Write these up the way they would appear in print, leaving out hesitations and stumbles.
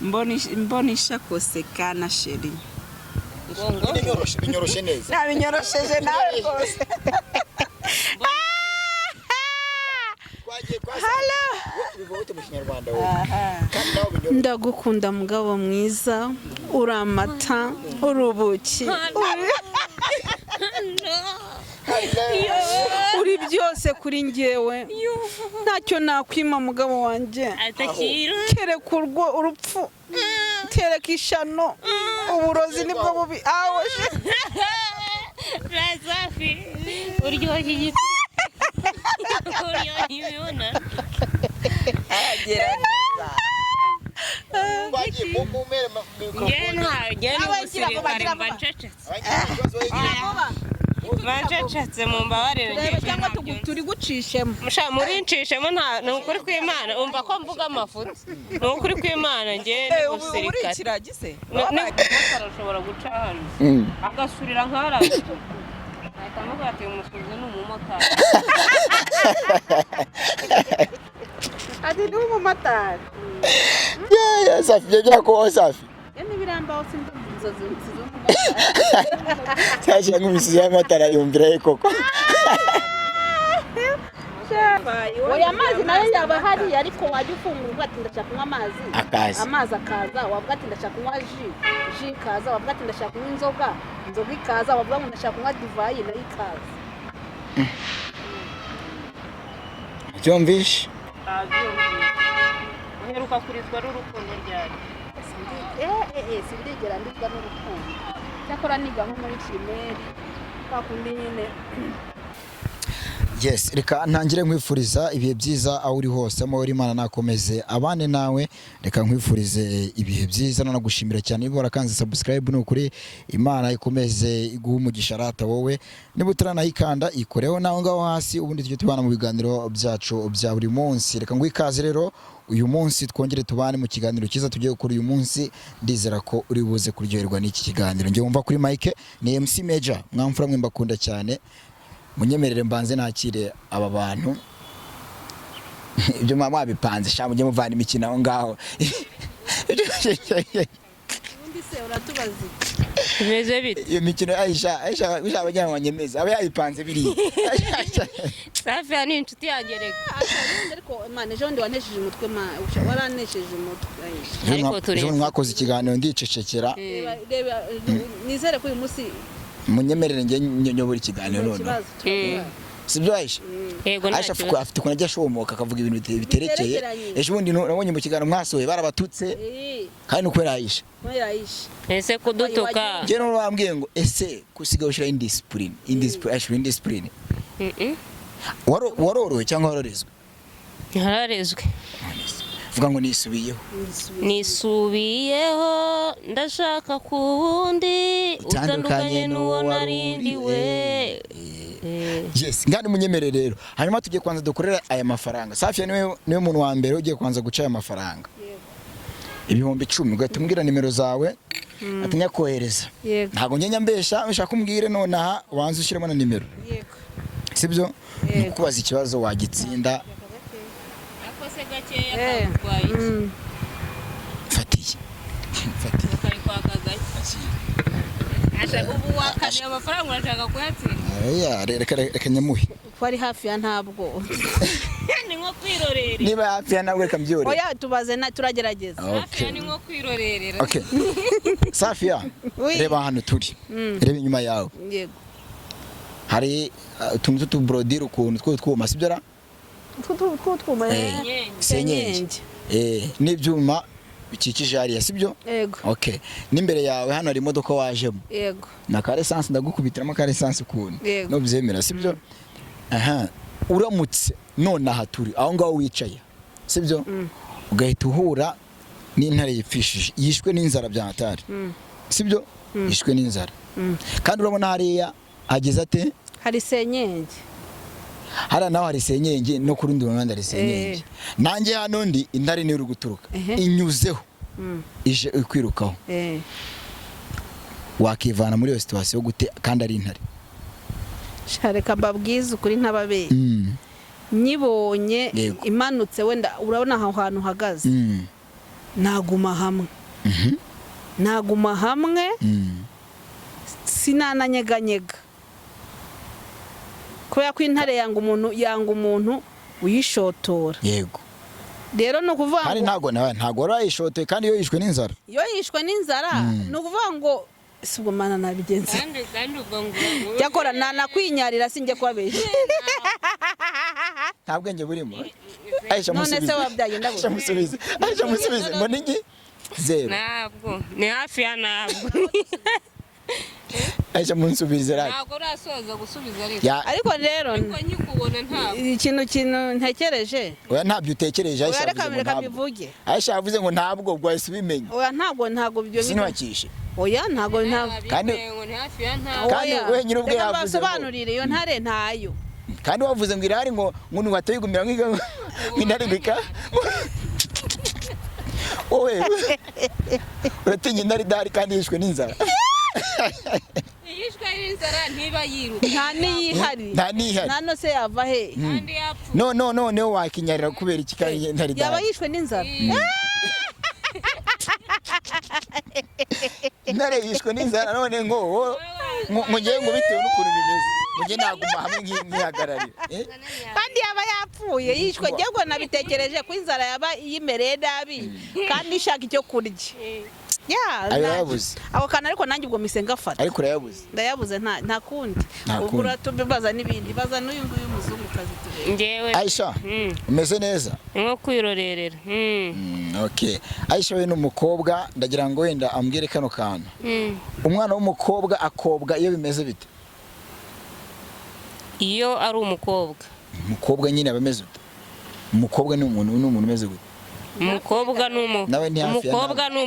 Mbona ishakosekana chéri. Nyine nyoroshe, binyoroshe neza. Nabinyorosheje nawe rwose. Twagiye kwa Safi. Bivuga gute mu Kinyarwanda wowe? Kandi nawe binyoroshe. Ndagukunda mugabo mwiza, uri amata, uri ubuki, uri byose kuri njyewe. Ntacyo nakwima mugabo wanjye. Atakira. Kereka urwo urupfu, kereka ishano, uburozi nibwo bubi aho. Safi, uryoshya igitsina, uryoshya imibonano. Twagiye mu Njye mikrofone. nta njye ni Nawe gira vuba, umusirikare. gira Mba vuba. ncecetse. Abagira ikibazo wenyine. Mba ncecetse, mumbabarire. Reba Njye cyangwa ntabyo nzi. turi gucishemo. Musha murinshishemo, nta ni ukuri kw'Imana, umva ko mvuga amafuti, ni ukuri kw'Imana, njye ni umusirikare. Ikiragise. Umumotari ashobora guca hano agasurira nk'ahari, ahita amuvuga ati: "Umusuzi ni umumotari." Ati ni umumotari. Yeah, Safi, ibyo byakubaho, Safi? Ya n'ibirambaho, sindumva inzozi z'umumotari. Cyashyira nk'imisizi y'amatara yumvira ye koko. Oya, amazi nayo yaba ahari, ariko wajya ufungura uvuga ati: "Ndashaka kunywa amazi." Akaza. Amazi akaza. Wavuga ati: "Ndashaka kunywa jus," jus ikaza. Wavuga ati: "Ndashaka kunywa inzoga," inzoga ikaza. Wavuga ngo: "Ndashaka kunywa divayi," nayo ikaza. Byumvishe. Ntabyumvise. Uheruka kurizwa n'urukundo ryari? Sindigera ndizwa n'urukundo. Cyakora niga nko muri primaire, kwa kundi nyine. Yes, reka ntangire nkwifuriza ibihe byiza aho uri hose. Amahoro Imana nakomeze abane nawe. Reka nkwifurize ibihe byiza, nanagushimira cyane niba warakanze subscribe. Ni ukuri Imana ikomeze iguhe umugisha. Rata wowe niba utaranayikanda, ikoreho nawe ngaho hasi, ubundi tujye tubana mu biganiro byacu bya buri munsi. Reka nguhe ikaze rero uyu munsi, twongere tubane mu kiganiro cyiza tugiye gukora uyu munsi. Ndizera ko uri buze kuryoherwa n'iki kiganiro. Njye wumva kuri mic ni MC Major mwamfura mwe, mbakunda cyane. Munyemerere mbanze nakire aba bantu. Ibyo muba mwabipanze sha, mujye muvana imikino aho ngaho. Ubundi se uratubaza iki? Bimeze bite? Iyo mikino Aisha, Aisha Aisha abagira ngo nyemeze aba yayipanze biriya. Safi ni inshuti yanjye reka. Ubundi ariko Imana, ejo bundi wanesheje umutwe, waranesheje umutwe, Aisha. Ariko turi Ejo mwakoze ikiganiro ndicecekera. Reba, reba, nizere ko uyu munsi Munyemerere njye nyobora ikiganiro nta noneho. kibazo turaguha. Sibyo, Aisha? Yego, nta Aisha kibazo. afite ukuntu ajya ashomoka akavuga ibintu biterekeye. Biterekeranye. Ejo bundi nabonye mu kiganiro mwasohoye barabatutse kandi ni ukubera Aisha. Kubera Aisha. Ese kudutuka? Njye noneho bambwiye ngo: "Ese kusigaye ushyiraho indiscipline, indiscipline, Aisha, indiscipline?" Warorowe cyangwa warorezwe? Ntararezwe. Vuga ngo: "Nisubiyeho." Nisubiyeho, ndashaka ku wundi utandukanye n'uwo narindiwe. Yes, ngani munyemere rero. Hanyuma tugiye kubanza dukorera aya mafaranga. Safi niwe muntu wa mbere ugiye kubanza guca aya mafaranga 10,000, ugahita umbwira nimero zawe ati nyakohereza. Yego. Ntabwo njye nyambesha, ushaka umbwire nonaha, ubanze ushyiremo na nimero. Yego. Sibyo? Ni ukubaza ikibazo, wagitsinda. Akose gakeya kagutwaye iki? Fatiye, fatiye. Kari kwaka gake. Ashaka ubu wakaniye amafaranga, urashaka kuyatsinda. Oya, reka reka nyamuhe. Ko ari hafi ya ntabwo. Ni nko kwirorera. Niba hafi ya nawe, reka mbyore. Oya, tubaze na turagerageza. Hafi ya ni nko kwirorerera. Okay, Safiya. Oui. Reba hano turi, reba inyuma yawe. Yego. Hari utuntu tw'utuburodire ukuntu tw'utwuma, sibyo ra? Tw'utwuma. Senyenge n'ibyuma bikikije hariya, sibyo? Yego. Okay, n'imbere yawe hano hari imodoka wajemo. Yego. Na ka essence, ndagukubitiramo ka essence ukuntu. Yego. Nubyemera, sibyo? Aha uramutse none aha turi, aho ngaho wicaye, sibyo, ugahita uhura n'intare yipfishije, yishwe n'inzara bya hatari, sibyo, yishwe n'inzara, kandi urabona hariya hageze ate? Hari senyenge. Hariya naho hari senyenge, no ku rundi ruhande hari senyenge. Nanjye hano ndi, intare niyo iri guturuka, inyuzeho ije ikwirukaho. Wakivana muri iyo situation gute kandi ari intare? Sha, reka mbabwize ukuri ntababeshya. Nyibonye imanutse, wenda urabona aho hantu uhagaze. Naguma hamwe. Naguma hamwe. Sinananyeganyega kubera ko intare yanga umuntu, yanga umuntu uyishotora. Rero ni ukuvuga Kandi ngo ntago nawe ntago warayishotoye, kandi iyo yishwe n'inzara. Iyo yishwe n'inzara, ni ukuvuga ngo si ubwo Mana nabigenza. Kandi ubwo ngo Cyakora nanakwinyarira, sinjye kubabeshya. Nta bwenge burimo, Aisha. None se Musubize. wabyaye ndabona. Aisha, musubize. Aisha, musubize ngo niki zero. Ntabwo ni hafi ya ntabwo. Aisha, munsubize raka. Ntabwo urasoza gusubiza ariko. Ya. Ariko rero Ariko nkikubona ntabwo. Ikintu ntekereje. Oya, ntabyo utekereje. Aisha Oya, reka yavuze ngo reka ntabwo. mbivuge. Aisha yavuze ngo ntabwo, ubwo wahise ubimenya. Oya, ntabwo ibyo Sinubakishe. Oya, ntabwo. Ngo ni hafi ya ntabwo. Kandi Oya. we nyir'ubwe Reka yavuze ngo- mbasobanurire, iyo ntare ntayo. Kandi wavuze ngo irahari, ngo ntiwatayigumira nk'intare bika. Wowe uratinya intare idahari kandi yishwe n'inzara. Iyishwe n'inzara ntiba yiruka. Nta n'iyihari. Nta n'ihari. Nta no se yava he? Kandi yapfuye. No no noneho wakinyarira kubera iki kandi intare Yaba idahari? yishwe n'inzara. Intare yishwe n'inzara, none ngo ngo ngewe ngo bitewe n'ukuntu bimeze ngo nge naguma hamwe nkihagararira. Eh? Kandi yaba yapfuye yishwe, njyewe nabitekereje ko inzara yaba yimereye nabi kandi ishaka icyo kurya. Ya, Ayo urayabuze. Ako kantu ariko nanjye ubwo mise ngafata. Ariko urayabuze. Ndayabuze, nta kundi. Nta Ubwo kundi. uratubibaza n'ibindi, baza n'uyu nguyu muzungukazi turebe. Ngewe Aisha, umeze neza? Ni nko kwirorerera. Okay, Aisha we ni umukobwa, ndagira ngo wenda ambwire kano kantu. Umwana w'umukobwa akobwa iyo bimeze bite? Iyo ari umukobwa. Umukobwa nyine aba ameze ute? Umukobwa ni umuntu umeze gute? Umukobwa ni umu Nawe ni hafi ya. Umukobwa ni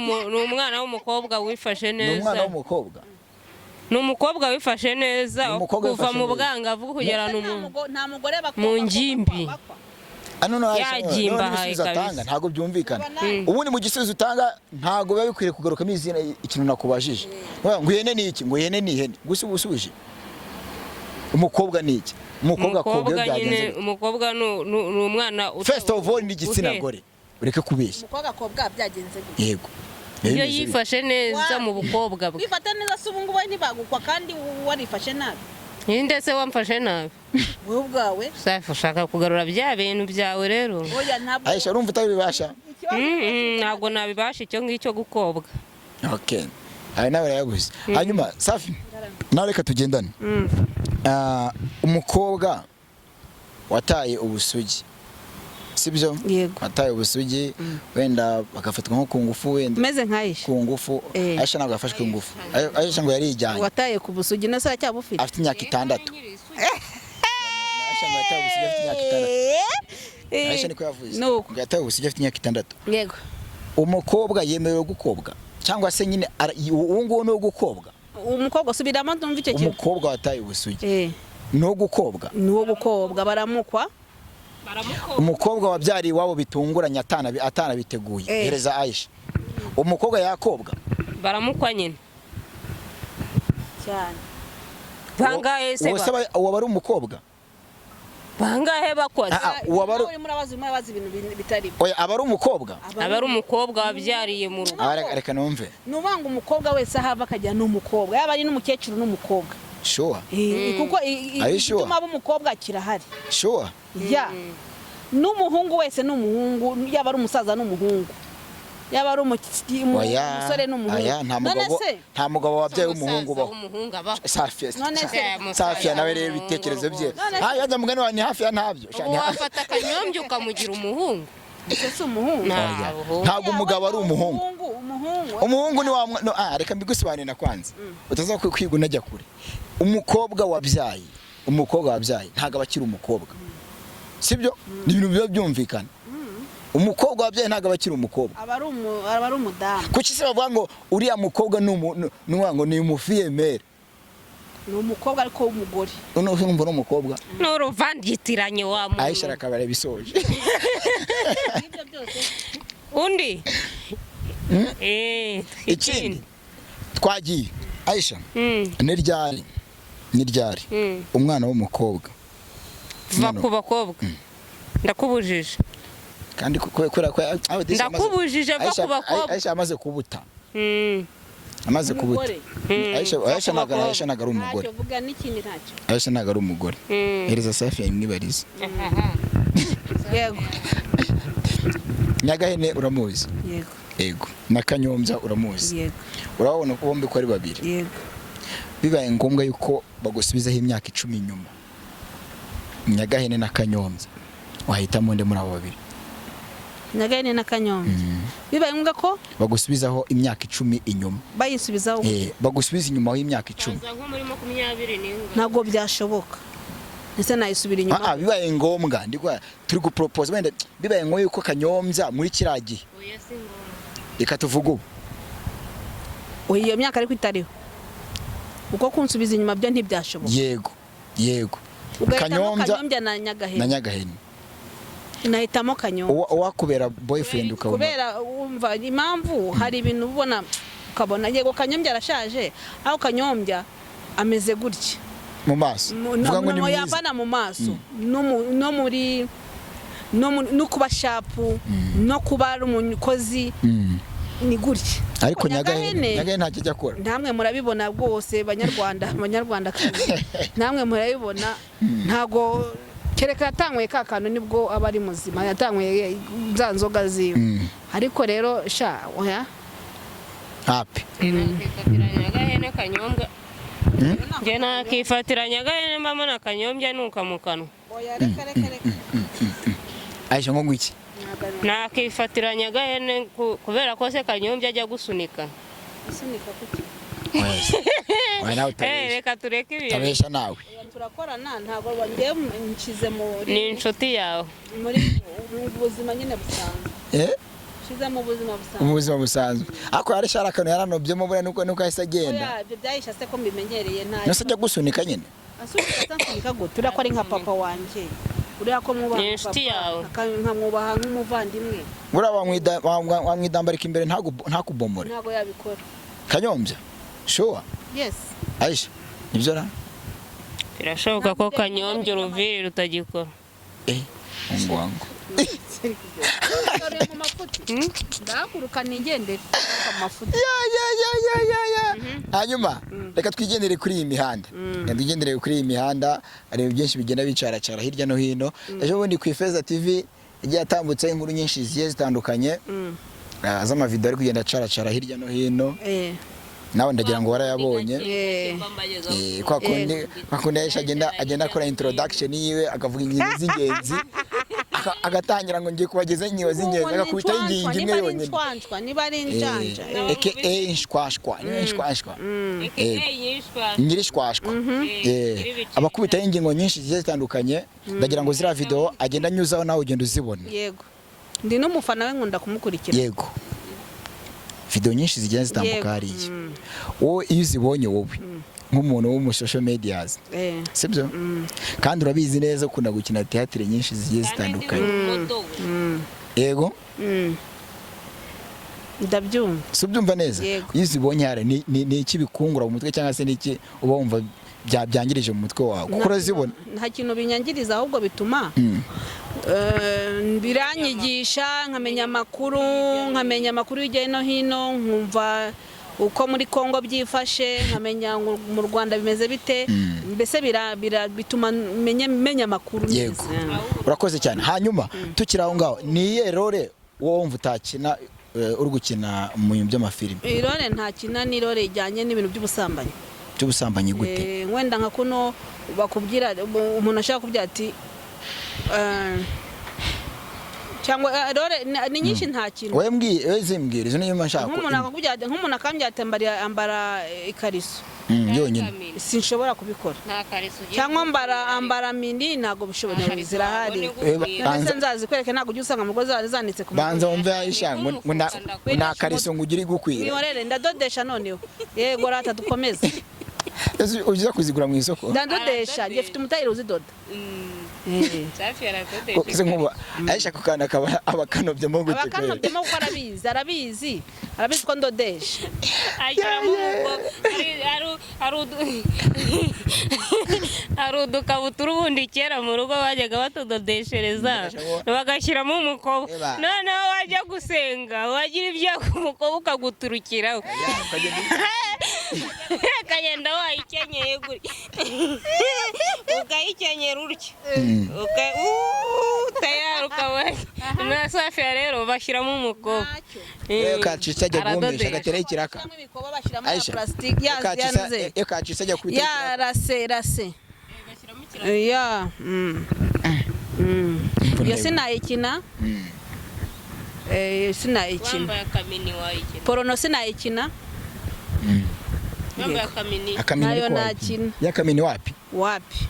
umwana w'umukobwa wifashe Ni umwana neza. w'umukobwa. Ni umukobwa wifashe neza. Ni umukobwa kuva wifashe mu neza. bwangavu kugera Nta nta mugore bakwa mu ngimbi. bakwa. Ano no Aisha, Yagimba noneho haye ibisubizo atanga kabisa. ntabwo byumvikana. Ubundi mu gisubizo utanga ntabwo biba bikwiriye kugarukamo izina ikintu nakubajije. Ngo ihene ni iki? Ngo ihene ni ihene. Gusa uba usubije. Umukobwa ni iki? Umukobwa akobwa iyo Umukobwa byagenze nyine bite? umukobwa ni umwana First of all, ni igitsina gore. Ureke kubeshya. Umukobwa akobwa byagenze gute? Yego. Iyo Bimeze bite? yifashe neza mu bukobwa bwe. Wifata neza se ubu ngubu ntibagukwa kandi warifashe nabi? Ninde se wamfashe nabi? Wowe ubwawe. Safi, ushaka kugarura bya bintu byawe rero. Oya, ntabwo. Aisha, urumva utabibasha? Ikibazo. Ntabwo nabibasha icyo ngicyo gukobwa. Okay. Ayo nawe urayabuze. Hanyuma Safi, nawe reka tugendane. Umukobwa wataye ubusugi, sibyo? Yego. Wataye ubusugi, wenda bagafatwa nko ku ngufu wenda. Umeze nk'Aisha. Ku ngufu. Eh. Aisha ntabwo yafashwe ku ngufu. Aisha ngo yarijyanye. Wataye ku busugi no se aracyabufite? Afite imyaka 6. Aisha ngo yataye ubusugi afite imyaka 6. Aisha niko yavuze. Nuko. Ngo yataye ubusugi afite imyaka 6. Yego. Umukobwa yemerewe gukobwa cyangwa se nyine uwo nguwo ni uwo gukobwa? Umukobwa, subiramo ndumva icyo kintu. Umukobwa wataye ubusugi ni uwo gukobwa? Ni uwo gukobwa, baramukwa. Umukobwa wabyariye iwabo bitunguranye atanabiteguye. Hereza Aisha. Umukobwa yakobwa? Baramukwa nyine. Cyane. Bangahe se? Uwo se uwo aba ari umukobwa? Bangahe bakoze? Uwo aba ari Urimo urabaza, urimo urabaza ibintu bitari byo. Oya, aba ari umukobwa. Aba ari umukobwa wabyariye mu rugo. Reka numve. Ni uvanga umukobwa wese aho ava akajya ni umukobwa, yaba ari n'umukecuru n'umukobwa. Sure? Kuko Are you sure? igituma aba umukobwa kirahari. Sure? Ya, n'umuhungu wese ni umuhungu, yaba ari umusaza n'umuhungu, yaba ari Oya. umusore n'umuhungu. Oya, nta None mugabo se nta mugabo wabyaye w'umuhungu ubaho. W'umuhungu abaho. Safi. None se- Safi nawe rero ibitekerezo bye. None se- Ha, yajya mugani wawe ni hafi ya ntabyo. Ubu wafata akanyombya ukamugira umuhungu? Ese si umuhungu? Ntabwo. Ntabwo umugabo ari umuhungu. Umuhungu, umuhungu. Umuhungu ni wa no, reka mbigusobanurire na kwanza utaza kwiga unajya kure. Umukobwa wabyaye ntabwo aba akiri umukobwa, sibyo? Ni ibintu biba byumvikana. Umukobwa wabyaye ntabwo aba akiri umukobwa. Aba ari umudamu. Kuki se bavuga ngo uriya mukobwa ni ngo ni umufille-mère? Ni umukobwa ariko w'umugore. Noneho urumva ni umukobwa. N'uruvangitiranye wa muntu. Aisha arakaba arabisoje. Ibyo byose. Undi. Ikindi twagiye, Aisha. Ni ryari umwana w'umukobwa Va No, no. ku bakobwa, ndakubujije. Kandi kubera ko Ndakubujije va ku bakobwa. Aisha amaze kubuta. Amaze kubuta. Umugore. Aisha Va Aisha ku ntabwo bakobwa. Aisha ntabwo ari umugore. Ntacyo vuga n'ikindi ntacyo. Aisha ntabwo ari umugore. Hereza Safi imwibarize. Yego. Nyagahene uramuzi? Yego. Yego. Na Kanyombya uramuzi? Yego. Urababona bombi ko ari babiri? Yego. Bibaye ngombwa yuko bagusubizaho imyaka 10 inyuma, Nyagahene na Kanyombya, wahitamo nde muri abo babiri? Nyagahene na Kanyombya, bibaye ngombwa ko Bagusubizaho imyaka 10 inyuma. Bayisubizaho? Bagusubiza inyuma ho imyaka 10. Kaza nko muri 20 n'ingahe. Ntabwo byashoboka, ndetse nayisubira inyuma. Ah, bibaye ngombwa ndikwa turi gupropose, wenda bibaye ngombwa yuko Kanyombya muri kiriya gihe. Oya, si ngombwa. Reka tuvuge ubu. Oya, iyo myaka ariko itariho, uko kunsubiza inyuma byo ntibyashoboka. Yego. Ugahitamo Kanyombya Kanyombya na na Nyagahene? Nyagahene. Nahitamo Kanyombya. Uwakubera boyfriend ukabona? Kubera wumva impamvu, hari ibintu ubona ukabona yego Kanyombya arashaje, aho Kanyombya ameze gutya Mu maso uvuga ngo ni mwiza? Yavana mu maso no muri no kuba sharp no kuba ari umukozi, ni gutya. Ariko Nyagahene, Nyagahene ntacyo ajya akora. Namwe murabibona rwose, banyarwanda, banyarwandakazi, namwe murabibona. Ntago kereka yatanyweye ka kantu nibwo aba ari muzima, yatanyweye za nzoga ziwe. Ariko rero sha, oya. Hapi. Nakifatira Nyagahene Kanyombwa. Njye nakifatira Nyagahene, mbamo na Kanyombya nuka mu kanwa. Oya, reka, reka, reka. Aisha, ngo ngwiki? Nakifatira Nyagahene kubera ko se Kanyombya ajya gusunika. Asunika kuki? Oya, nawe Eh, utabesha. reka tureke ibintu. Utabesha nawe. Oya, turakorana, ntabwo ngewe nshyize muri Ni inshuti yawe. muri mu buzima nyine busanzwe. Eh. Nshyize mu buzima busanzwe. Mu buzima busanzwe, ariko hari shara akantu yaranobyemo buriya nuko yahise agenda. Oya, ibyo byahisha se ko mbimenyereye nta Nose ajya gusunika nyine? Asunika se ansunika gute? Uriya ko ari nka papa wanjye, uriya ko mwubaha Ni nka inshuti papa, yawe. nkamwubaha nk'umuvandimwe. Buriya wamwidambarika imbere ntakubomore? Ntabwo yabikora. Kanyombya sure? Yes. Aisha, nibyo ra? Birashoboka ko Kanyombya uruviri rutagikora. Eh, ngo wangu. Dore mu mafuti ndahaguruka nigendere mu mafuti. Ya ya ya ya ya ya. Hanyuma reka twigendere kuri iyi mihanda. Reka twigendere kuri iyi mihanda, hari ibintu byinshi bigenda bicaracara hirya no hino. Ejo bundi ku Ifeza TV yagiye atambutse inkuru nyinshi zigiye zitandukanye, z'amavideo ari kugenda acaracara hirya no hino. Nawe ndagira ngo warayabonye. Kwa kundi Aisha agenda akora introduction yiwe, akavuga ingingo z'ingenzi, agatangira ngo ngiye kubagezaho ingingo z'ingenzi, agakubitaho ingingo imwe Niba ari yonyine. inshwanshwa, niba ari injanja. Aka inshwashwa, niba inshwashwa nyirishwashwa, abakubitaho ingingo nyinshi zigiye zitandukanye. Ndagira ngo ziriya video agenda anyuzaho nawe ugenda uzibona. Yego, ndi n'umufana we, nkunda kumukurikira. Yego, video nyinshi zigenda zitambuka Yego. hariya. Wowe iyo uzibonye, wowe nk'umuntu wo mu social medias, sibyo? Kandi urabizi neza, ukunda gukina theatre nyinshi zigiye zitandukanye. Yego. Ndabyumva. Si ubyumva neza? Yego. Iyo uzibonye hariya, ni iki bikungura mu mutwe, cyangwa se ni iki uba wumva byangirije mu mutwe wawe, kuko urazibona? Nta kintu binyangiriza, ahubwo bituma biranyigisha, nkamenya amakuru hirya no hino, nkumva uko muri Kongo byifashe, nkamenya ngo mu Rwanda bimeze bite. Mbese bituma menya amakuru Yego. neza. Urakoze cyane. Hanyuma tukiri aho ngaho, ni iyihe role wowe wumva utakina, uri gukina mu bintu by'amafilimi? I role ntakina ni role ijyanye n'ibintu by'ubusambanyi. By'ubusambanyi gute? Wenda nka kuno bakubwira, umuntu ashaka kubwira ati cyangwa role ni nyinshi nta kintu. Wowe mbwiye, wowe zimbwira izo niyo nshaka. Nk'umuntu akakubwira nk'umuntu akambwira ati ambara ikariso. Yonyine. Sinshobora kubikora. Nta kariso ugiye. Cyangwa ambara mini, ntabwo bishobora, zirahari. Banza. None se nzazikwereke? Ntabwo ujya usanga mu rugo zanitse ku Banza wumve Aisha, ngo nta kariso ngo ugire igukwira. Mwihorere, ndadodesha noneho. Yego rata, dukomeze. Ese ujya kuzigura mu isoko? Ndadodesha, njye mfite umutayeri uzidoda. Safi Ko aradodesha. se nkuba Aisha ku kana akaba abakanobyemo gute kweli? Abakanobyemo kuko arabizi, arabizi, arabizi ko ndodesha. Ashyiramo umuko hari udukabutura ubundi kera mu rugo bajyaga batudodeshereza bagashyiramo umukoba, Eba. noneho wajya gusenga wagira ibyago umukoba ukaguturukiraho, ukagenda wayikenyeye gutya, ukayikenyera utya, tayari ukaba na Safi. Rero bashyiramo umukoba. Iyo kacitse ajya guhumisha Aradodesha. agateraho ikiraka. Bashyiramo imikoba, bashyiramo na Aisha, plastique iyo ya kacitse yanuze iyo kacitse ajya kubita ya rase rase ya Iyo sinayikina. Sinayikina. Wambaye akamini wayikina. Porono sinayikina. Wambaye akamini. Akamini Nayo ariko nakina. wapi? Yakamini wapi? Wapi.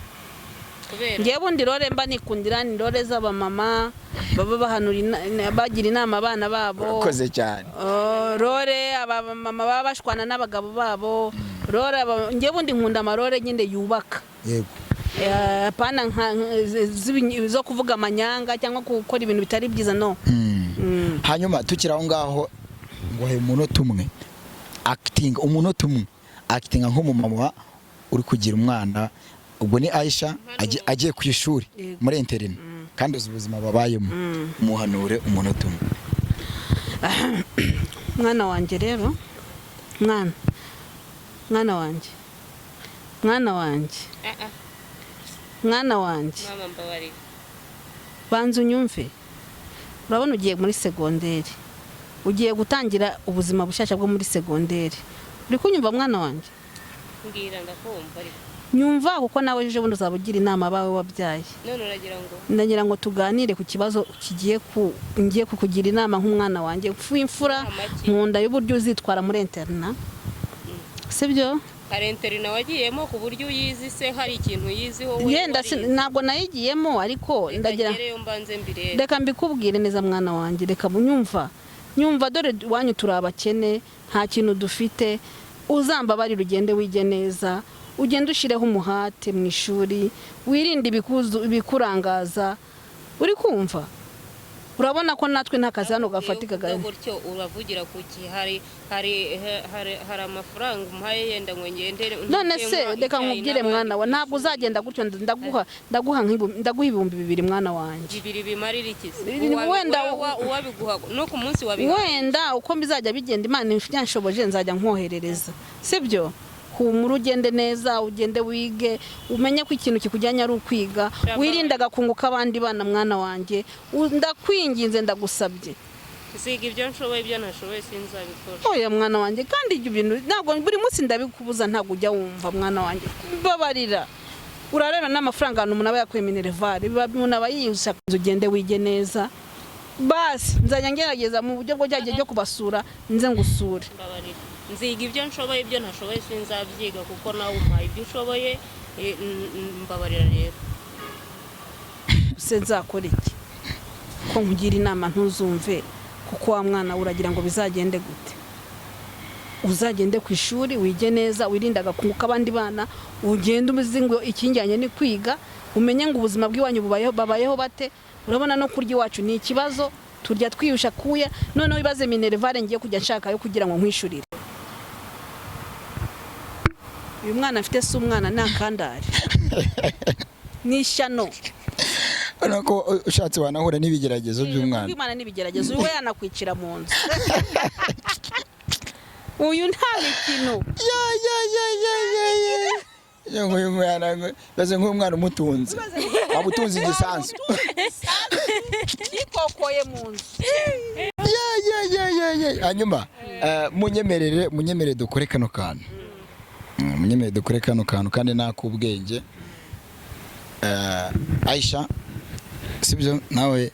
Kubera Ngewe bundi role mba nikundira ni role z'abamama baba bahanura bagira inama abana babo. Urakoze cyane. Oh, role abamama baba bashwana n'abagabo babo, role ngewe bundi nkunda amarole nyine yubaka. Yego. Apana zo kuvuga amanyanga cyangwa gukora ibintu bitari byiza, no. Hanyuma tukiri aho ngaho, ngo he umunota umwe acting, umunota umwe acting nk'umumama uri kugira umwana, ubwo ni Aisha agiye ku ishuri Yego. muri internat, kandi uzi ubuzima babayemo, muhanure umunota umwe. Mwana wanjye rero, mwana, mwana wanjye, mwana wanjye, Ah, ah, mwana wanjye, mama mbabarira. Banza unyumve. Urabona ugiye muri segonderi, ugiye gutangira ubuzima bushyashya bwo muri segonderi. Uri kunyumva, mwana wanjye? Mbwira, ndakumva ariko. Nyumva, kuko nawe ejo bundi uzaba ugira inama abawe wabyaye. None uragira ngo Ndagira ngo tuganire ku kibazo kigiye ku ngiye kukugira inama nk'umwana wanjye w'imfura. Inama ki? Nkunda y'uburyo uzitwara muri internat, sibyo? Hari internat wagiyemo ku buryo uyizi se? Hari ikintu uyiziho wowe? Yenda warize? Ntabwo nayigiyemo, ariko Reka ndagira ngereyo mbanze mbirebe. Reka mbikubwire neza, mwana wanjye, reka nyumva, nyumva. Dore iwanyu turi abakene, nta kintu dufite. Uzambabarire ugende wige neza, ugende ushyireho umuhate mu ishuri, wirinde ibikurangaza. Uri kumva? Urabona ko natwe nta kazi hano gafatika. Iyo uvuga gutyo uravugira ku ki? Hari amafaranga umuhaye yenda ngo ngendere? None se reka nkubwire, mwana wa, ntabwo uzagenda gutyo. Ndaguha 2000, mwana wanjye. Bibiri bimarira iki se? Uwabiguha no ku munsi wabiha. Wenda uko bizajya bigenda, Imana yanshoboje, nzajya nkoherereza, sibyo? Humura, ugende neza, ugende wige, umenye ko ikintu kikujyanye ari ukwiga. Wirinde agakungu k'abandi bana, mwana wanjye. Ndakwinginze, ndagusabye. Siga ibyo nshoboye, ibyo ntashoboye sinzabikora. Oya, mwana wanjye, kandi ibyo bintu ntabwo buri munsi ndabikubuza, ntabwo ujya wumva. Mwana wanjye, mbabarira. Urareba n'amafaranga ahantu umuntu aba yakuye minerval, umuntu aba yiyusha. Ugende wige neza. Basi nzajya ngerageza mu buryo bwo byo kubasura, nze ngusure. Mbabarira, nziga ibyo nshoboye, ibyo ntashoboye sinzabyiga, kuko nawe umpaye ibyo ushoboye. Mbabarira rero. Se nzakora iki ko nkugira inama ntuzumve? Kuko wa mwana we, uragira ngo bizagende gute? Uzagende ku ishuri wige neza, wirinde agakungu k'abandi bana, ugende uzi ngo ikinjyanye ni kwiga, umenye ngo ubuzima bw'iwanyu bubayeho, babayeho bate. Urabona no kurya iwacu ni ikibazo, turya twiyusha kuya. Noneho ibaze minerval ngiye kujya nshaka yo kugira ngo nkwishurire. Uyu mwana afite si umwana, ni akandari, ni ishyano. Urabona ko ushatse wanahura n'ibigeragezo by'umwana. Imana n'ibigeragezo, uyu we yanakwicira mu nzu, uyu nta mikino. Ya ya ya ya ya ya. Iyo nk'uyu mwana baze nk'umwana umutunze, waba utunze igisansu. Yikokoye mu nzu. Ya ya ya ya ya. Hanyuma munyemerere dukore kano kantu. Munyemerere dukore kano kantu kandi nakubwenge. Aisha, sibyo? Nawe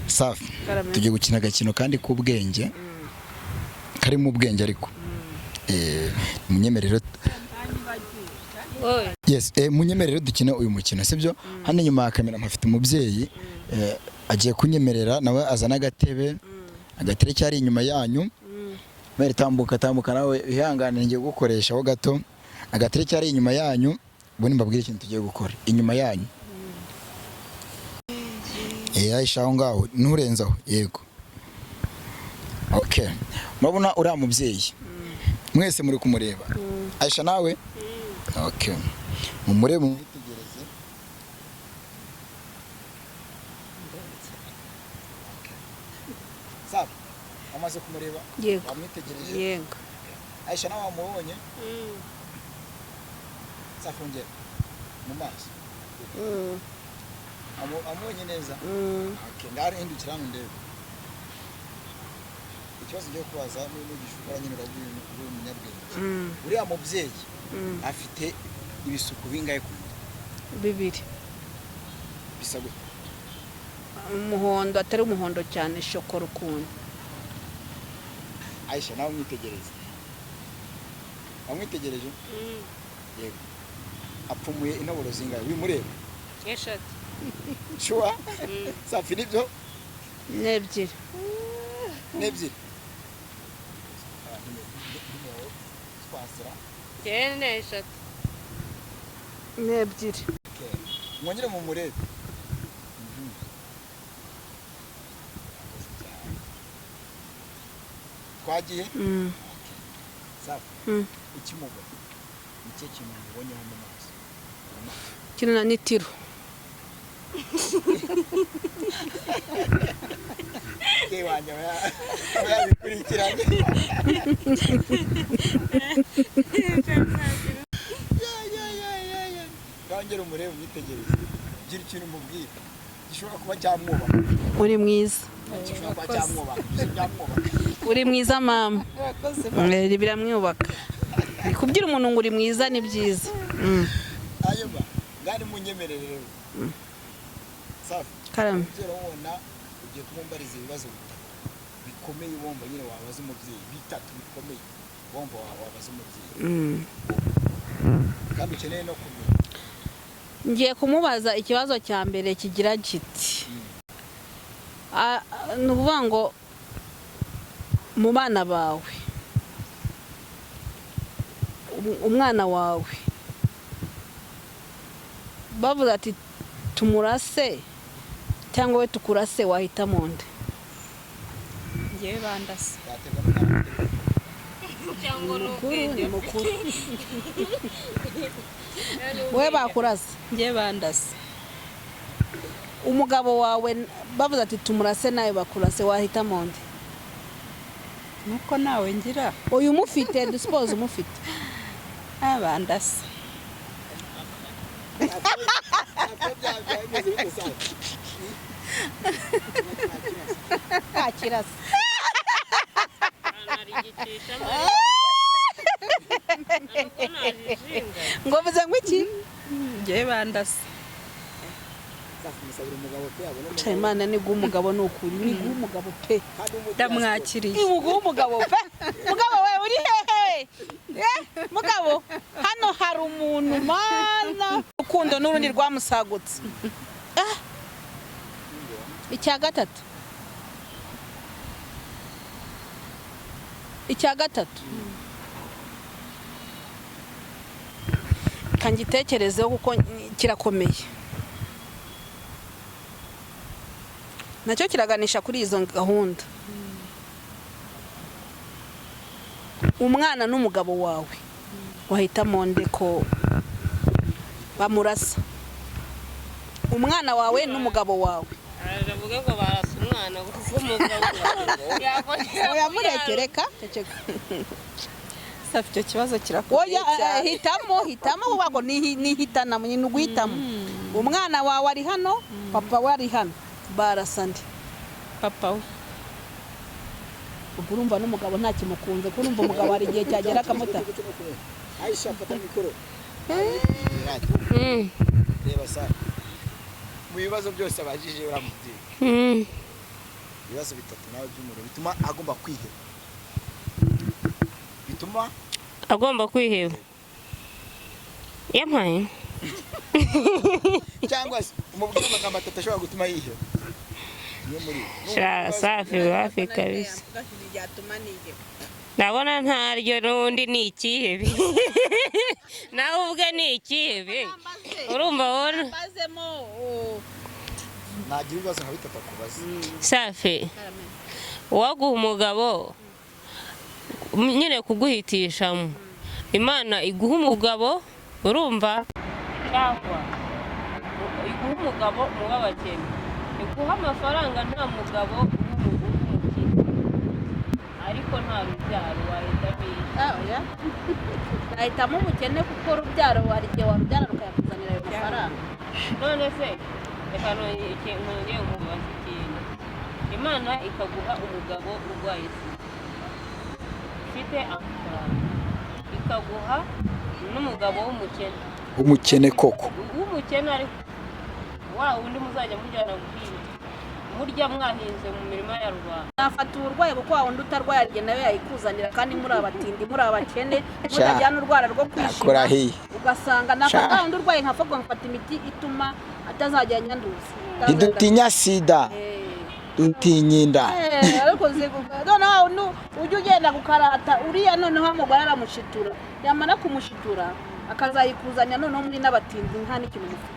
Safi. Karame. Tugiye gukina agakino kandi k'ubwenge, karimo ubwenge ariko. Munyemerere. Wowe. Yes, munyemerere dukine uyu mukino, sibyo? Hano inyuma ya kamera mpafite umubyeyi, agiye kunyemerera nawe azana agatebe, agatebe cyari inyuma yanyu. Mere, tambuka, tambuka nawe, ihangane, ngiye gukoreshaho gato. Agatereke ari inyuma yanyu, ubundi mbabwire ikintu tugiye gukora inyuma yanyu. Aisha, aho ngaho nturenzaho. Yego, okay. Murabona uriya mubyeyi, mwese muri kumureba. Aisha nawe, okay, mumurebe, mumwitegereze. Sawa, wamaze kumureba? Yego. Wamwitegereje? Yego. Aisha nawe wamubonye? Safi, ongera mu maso. Amubonye neza? Okay, ngaho hindukira hano ndebe. Ikibazo ngiye kubaza, n'umugisha ukora nyine, uravuga uri umunyabwenge. Uriya mubyeyi afite ibisuku bingahe ku mutwe? Bibiri. Bisa gute? Umuhondo, atari umuhondo cyane, shokora ukuntu. Aisha nawe umwitegereze. Wamwitegereje? Yego. Apfumuye intoboro zingahe wimureba? Eshatu. Sure? Safi, nibyo? N'ebyiri. N'ebyiri. Twasira. Njyewe ni eshatu. N'ebyiri. Okay. Mwongere mumurebe. Twagiye. Safi. Ukimubona, ni cyo kintu mubonyeho mu maso? Mu maso. Kino na nitiro. Umubyeyi wanjye aba yabikurikiranye. Ya, ya, ya, ya, ya. Yongere umurebe, umwitegereze, gira ikintu umubwira gishobora kuba cyamwubaka. Uri mwiza. Gishobora kuba cyamwubaka, byamwubaka. Uri mwiza mama. Biramwubaka kubwira umuntu ngo uri mwiza, ni byiza. Hanyuma ngani munyemerere rero, Safi. Karame. Umubyeyi uramubona, ugiye kumumbariza ibibazo bitatu bikomeye wumva nyine wabaza umubyeyi, bitatu bikomeye wumva wabaza umubyeyi kandi ukeneye no kumenya. Ngiye kumubaza ikibazo cya mbere kigira kiti: ni ukuvuga ngo mu bana bawe, umwana wawe bavuze ati tumurase cyangwa we tukurase, wahitamo nde? Ngewe bandasa. Byaterwa n'umwana ufite. Cyangwa ni Mukuru ni ubwenge. mukuru, we bakurasa. Ngewe bandasa. Umugabo wawe bavuze ati tumurase, nawe bakurase, wahitamo nde? Nuko nawe ngira. Uyu umufite, dusipoze umufite. Bandasa. Bimeze bite, Safi? Nta kirasa. Narigicishamo nubwo najijinga. Ngo mvuze ngo iki? Ngewe bandasa. Safi, musabira umugabo pe, abone umugabo. Ca Imana ni guha umugabo, ni ukuri ni guha umugabo pe. Kandi w'umudiaspora. Ndamwakiriye. Ni guha umugabo pe. Mugabo we, uri hehe? Mugabo, hano hari umuntu mana urukundo n'urundi rwamusagutse. Ah! Icya gatatu, icya gatatu kangitekerezeho kuko kirakomeye, nacyo kiraganisha kuri izo gahunda. Umwana n'umugabo wawe, wahitamo nde ko bamurasa? Umwana wawe n'umugabo wawe. Aravuga ngo barasa umwana kuko umugabo yakongera. Oya, mureke, reka ceceka. Safi, icyo kibazo kirakomeye Oya, cyane. Hitamo, hitamo kuvuga ngo ni hitana, ni uguhitamo. Umwana wawe ari hano, papa we ari hano, barasa nde? Papa we. Ubwo urumva n'umugabo ntakimukunze, kuko urumva umugabo hari igihe cyagera akamuta. Aisha, fata mikoro. Reba Safi, mu bibazo byose abajije uriya mubyeyi, ibibazo bitatu nawe by'umuriro bituma agomba kwiheba, bituma Agomba kwiheba, yampaye. Cyangwa se umubwire amagambo atatu ashobora gutuma yiheba, kimwe muri Sha, Safi, hafi kabisa. Byatuma niheba. Ndabona ntaryo, n'undi ni ikihebe, nawe ubwe ni ikihebe, urumva wowe. Mbazemo. Nagira ibibazo nka bitatu akubaza. Safi, uwaguha umugabo nyine kuguhitishamo, Imana iguha umugabo, urumva, cyangwa iguha umugabo muba abakene, iguha amafaranga nta mugabo w'umukire ariko nta rubyaro, wahitamo iki? Oya, nahitamo ubukene kuko urubyaro hari igihe warubyara rukayakuzanira ayo mafaranga. None se reka nongere nkubaze ikintu: Imana ikaguha umugabo urwaye sida ufite amafaranga, ikaguha n'umugabo w'umukene. Umukene koko? W'umukene, ariko wa wundi muzajya mujyana guhinga, murya mwahinze mu mirima ya rubanda. Nafata uburwayi kuko wa wundi utarwaye igihe nawe yayikuzanira, kandi muri abatindi, muri abakene, mutajyana urwara rwo kwishima. Kurahiye. Ugasanga nafata wa wundi urwaye nkafatwa, nkafata imiti ituma atazajya anyanduza. Ntidutinya sida, dutinya inda. Ariko noneho wa wundi ujya ugenda gukarata uriya, noneho umugore aramushitura, yamara kumushitura akazayikuzanya, noneho muri n'abatindi nta n'ikintu mufite,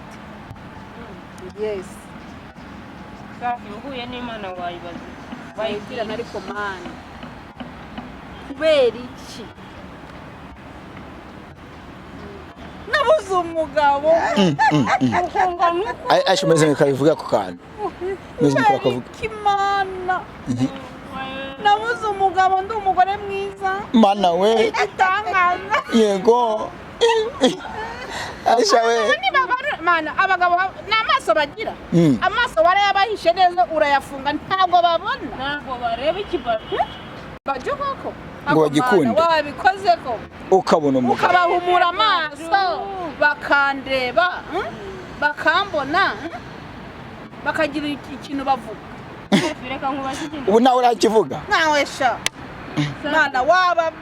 yes. Safi, uhuye n'Imana wayibaza iki? Wayibwira ariko Mana, kubera iki Nabuze umugabo. Aisha, umeze nk'uko bivuga ku kantu, umeze nk'uko Kubera akavuga. iki, Mana, nabuze umugabo? Ndi umugore mwiza. Mana we! Igitangaza. Yego, Aisha we. Niba Mana, abagabo ni amaso bagira. Amaso warayabahishe neza, urayafunga, ntabwo babona. Ntabwo bareba ikibabi. Bajya koko. Ngo bagikunde. Wabikoze ko ukabona umugabo. Ukabahumura amaso bakandeba, bakambona, bakagira ikintu bavuga. Reka nkubaze ikindi. Ubu nawe urakivuga. Nawe sha Mana, waba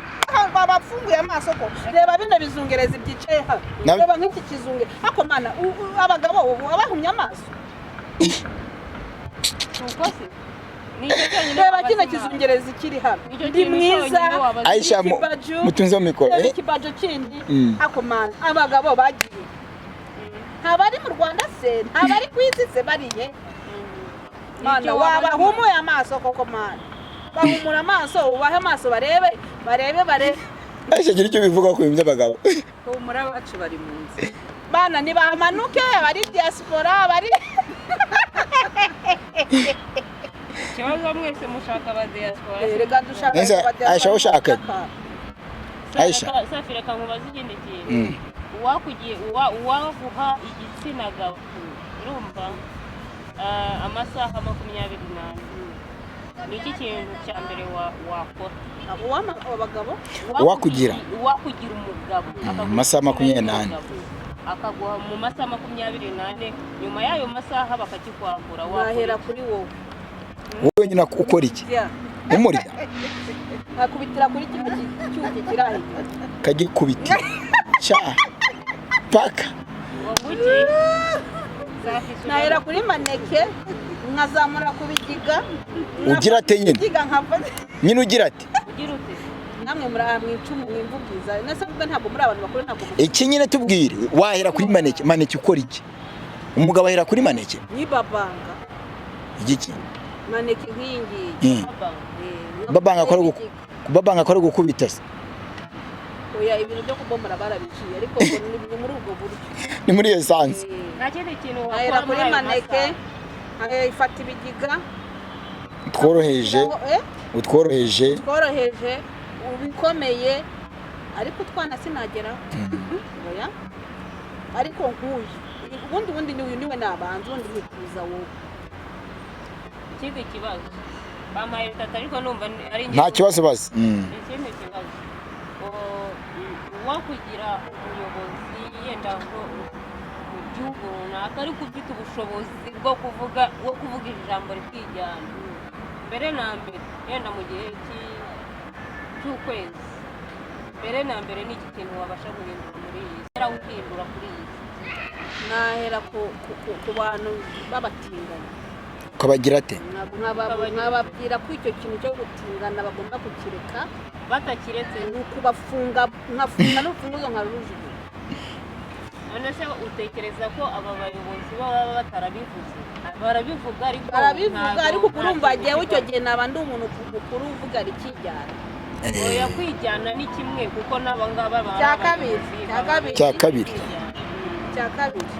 bafunguye amaso ko reba bino bizungerezi byicaye hano. Reba nk'iki kizunge ako Mana, abagabo ubu abahumye amaso. Uko se ni icyo cyonyine Reba wabaza kino Imana. kizungerezi kiri hano. Icyo Ndi kintu mwiza. cyonyine wabaza. Aisha, Ikibaju. mutunze mikoro. Reba Eh? ikibaju kindi. Ako Mana, abagabo bagiye, ntabari mu Rwanda se, ntabari ku isi se, bariye Mana? Icyo wabaza. Wabahumuye amaso koko Mana, bahumura amaso, ubahe amaso barebe, barebe, barebe. Aisha, gira icyo bivuga ku bintu by'abagabo. Humura, abacu bari mu nzu. Bana nibamanuke, abari diaspora bari. Ikibazo mwese mushaka aba diaspora. Reka dushaka. Ese, Aisha, ushaka? Aisha. Safi, reka nkubaze ikindi kintu: uwakugiye uwaguha igitsina gabo, urumva, amasaha 24, ni iki kintu cya mbere wakora? Abagabo. Uwakugira. Uwakugira umugabo akaguha Amasaha igitsina 24. cy'umugabo, akaguha mu masaha 24, nyuma y'ayo masaha bakakikwambura, wakora Nahera iki? kuri wowe. Wowe nyine ukora iki? Ya. Umurya? Nkakubitira kuri kino cyuki kiri aho inyuma. Kagikubita cya paka. Ngo nguki? Safi, subira. Nahera kuri maneke, nkazamura ku bigiga. Ugira ate nyine? Ibigiga nkava. Nyine ugira ati? Ugira ute? Namwe muri aha mwicumu mwimvugiza nese mvuga, ntabwo muri abantu bakuru, ntabwo Iki nyine tubwire, wahera kuri maneke, maneke ukora iki? Umugabo ahera kuri maneke? Nyibabanga. Igiki? Maneke nk'iyi ngiyi. Babanga akora babanga akora gukubita se? Oya, ibintu byo kubomora barabiciye, ariko ngo ni muri ubwo buryo. Ni muri iyo sansi. Nta kindi kintu Nahera wakora kuri muri ayo maneke, masaha. ifata ibigiga. Tworoheje. Utworoheje. Tworoheje, ubikomeye, ariko utwana sinageraho, oya. Ariko nk'uyu ubundi ni uyu, niwe nabanza, ubundi nkikuza wowe. Ikindi kibazo bampaye bitatu, ariko numva ari Nta kibazo bazi. Ikindi kibazo, uwakugira umuyobozi yenda ngo mu gihugu runaka, ariko ufite ubushobozi bwo kuvuga ijambo rikijyana mbere na mbere, yenda mu gihe cy'ukwezi, mbere na mbere ni iki kintu wabasha guhindura muri iyi si, uhindura kuri iyi si? Nahera ku bantu b'abatinganyi. Ukabagira ate? Nkababwira ko icyo kintu cyo gutingana bagomba kukireka. Batakiretse? Ni ukubafunga, nkafunga n'urufunguzo nkarujugunya. None se utekereza ko aba bayobozi bo baba batarabivuze? Barabivuga, ariko Barabivuga, ariko urumva ntabwo jyewe icyo gihe naba ndi umuntu mukuru uvuga rikijyana. Oya, kwijyana ni kimwe, kuko n'aba ngaba baba Cya ari kabiri, abayobozi, cya baba kabiri. Cya kabiri. kwijyana. Cya kabiri,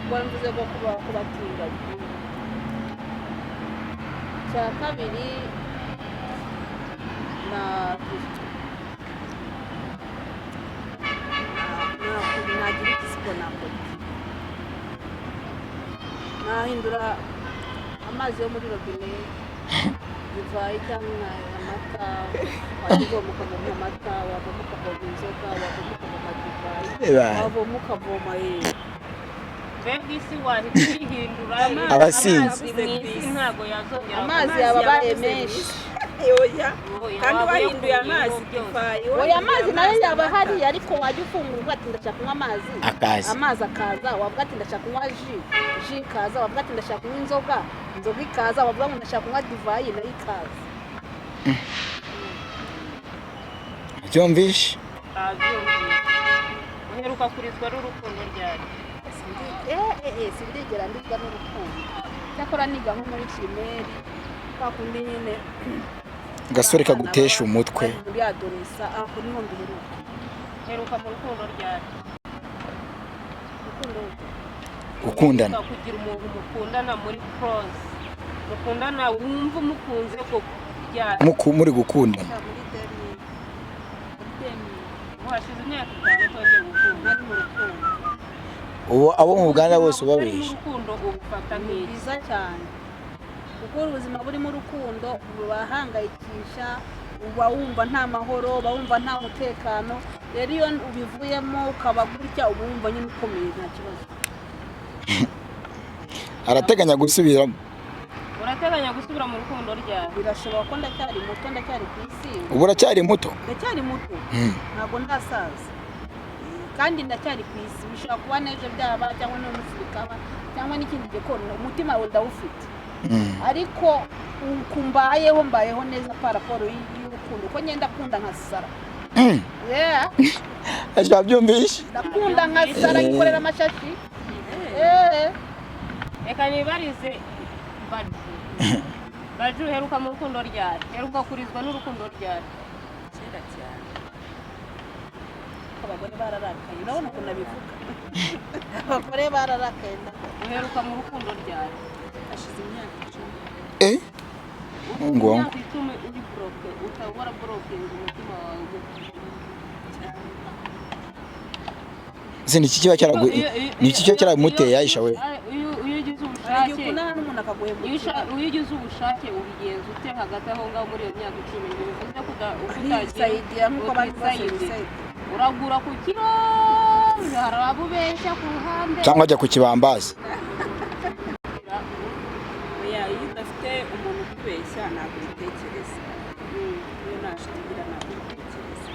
ubwo mvuze ko kuba kubatinganya. Cya kabiri na nagira igisigo, nakora iki? Nahindura amazi yo muri robine divayi cyangwa amata. Wajya ukavoma amata, wavoma ukavoma inzoga, wavoma ukavoma divayi, wavoma ukavoma Mbega isi wahita uyihindura! Abasinzi. Amazi mu isi ntabwo yazongera. Amazi Amazi yaba abaye yabuze mu menshi. isi. Oya, Oya, kandi waba wahinduye uyakuyeho amazi byose. divayi. Oya, Wahinduye amazi nayo yaba amata. ahari, ariko wajya ufungura uvuga ati ndashaka kunywa amazi, Akaza. amazi akaza. Wavuga ati ndashaka kunywa jus, jus ikaza. Wavuga ati ndashaka kunywa inzoga, inzoga ikaza. Wavuga ngo ndashaka kunywa divayi, nayo ikaza. Byumvishe? Abyumvise. Uheruka kurizwa n'urukundo ryari? Sindigera ndizwa n'urukundo. Cyakora niga nko muri primaire, kwa kundi nyine Agasore kagutesha umutwe. bari muri adolescence, aho niho mbiheruka. Uheruka mu rukundo ryari? Urukundo? Gukundana. Uheruka kugira umuntu mukundana muri close, mukundana wumva umukunze ko ryari? Muri gukundana. Muri demi Ubu hashize imyaka 5 utongeye gukunda. Nari mu rukundo. Ubu abo mu Buganda bose Ubuzima butarimo ubabesha. urukundo ubufata Ni nk'iki? byiza cyane, kuko ubuzima burimo urukundo burahangayikisha, uba wumva nta mahoro, uba wumva nta mutekano. Rero iyo ubivuyemo ukaba gutya, uba wumva nyine ukomeye, nta kibazo. Arateganya gusubiramo? Urateganya gusubira mu rukundo ryari? Birashoboka ko ndacyari muto, ndacyari ku isi. Ubu uracyari muto. Ndacyari muto. Ntabwo ndasaza. Kandi ndacyari ku isi. Bishobora kuba n'ejo byaba, cyangwa n'umunsi bikaba, cyangwa n'ikindi gikoni. Umutima wawe ndawufite, ariko uku mbayeho, mbayeho neza par rapport y'urukundo, ko ngenda akunda nkasara. Yeah. Byumvishe? Ndakunda nkasara, nkikorera amashashi. Reka nibarize Baju. Baju, uheruka mu rukundo ryari? Heruka kurizwa n'urukundo ryari? Kera cyane. Abagore bararakaye, urabona ukuntu abivuga. Abagore bararakaye. Uheruka mu rukundo ryari? Hashize imyaka 10. Ngo Imyaka 10 uri broke, ukaba warabrokinze umutima wawe gute? Cyane. Se ni iki kiba cyaragu ni iki kiba cyaragumuteye, Aisha we? Iyo ugize Hari igihe ubushake, ukundana n'umuntu iyo akaguhemukira. iyo ugize ubushake ubigenza ute hagati aho ngaho muri iyo myaka 10? Ntibivuze ko utagira Urisayidiya nk'uko abandi bose utisayidira. bisayidira. Uragura ku kiro, hari abo ubeshya ku ruhande? Cyangwa ajya ku kibambazi? Oya, iyo udafite umuntu ukubeshya ntabwo ubitekereza. Iyo nta nshuti ugira ntabwo ubitekereza.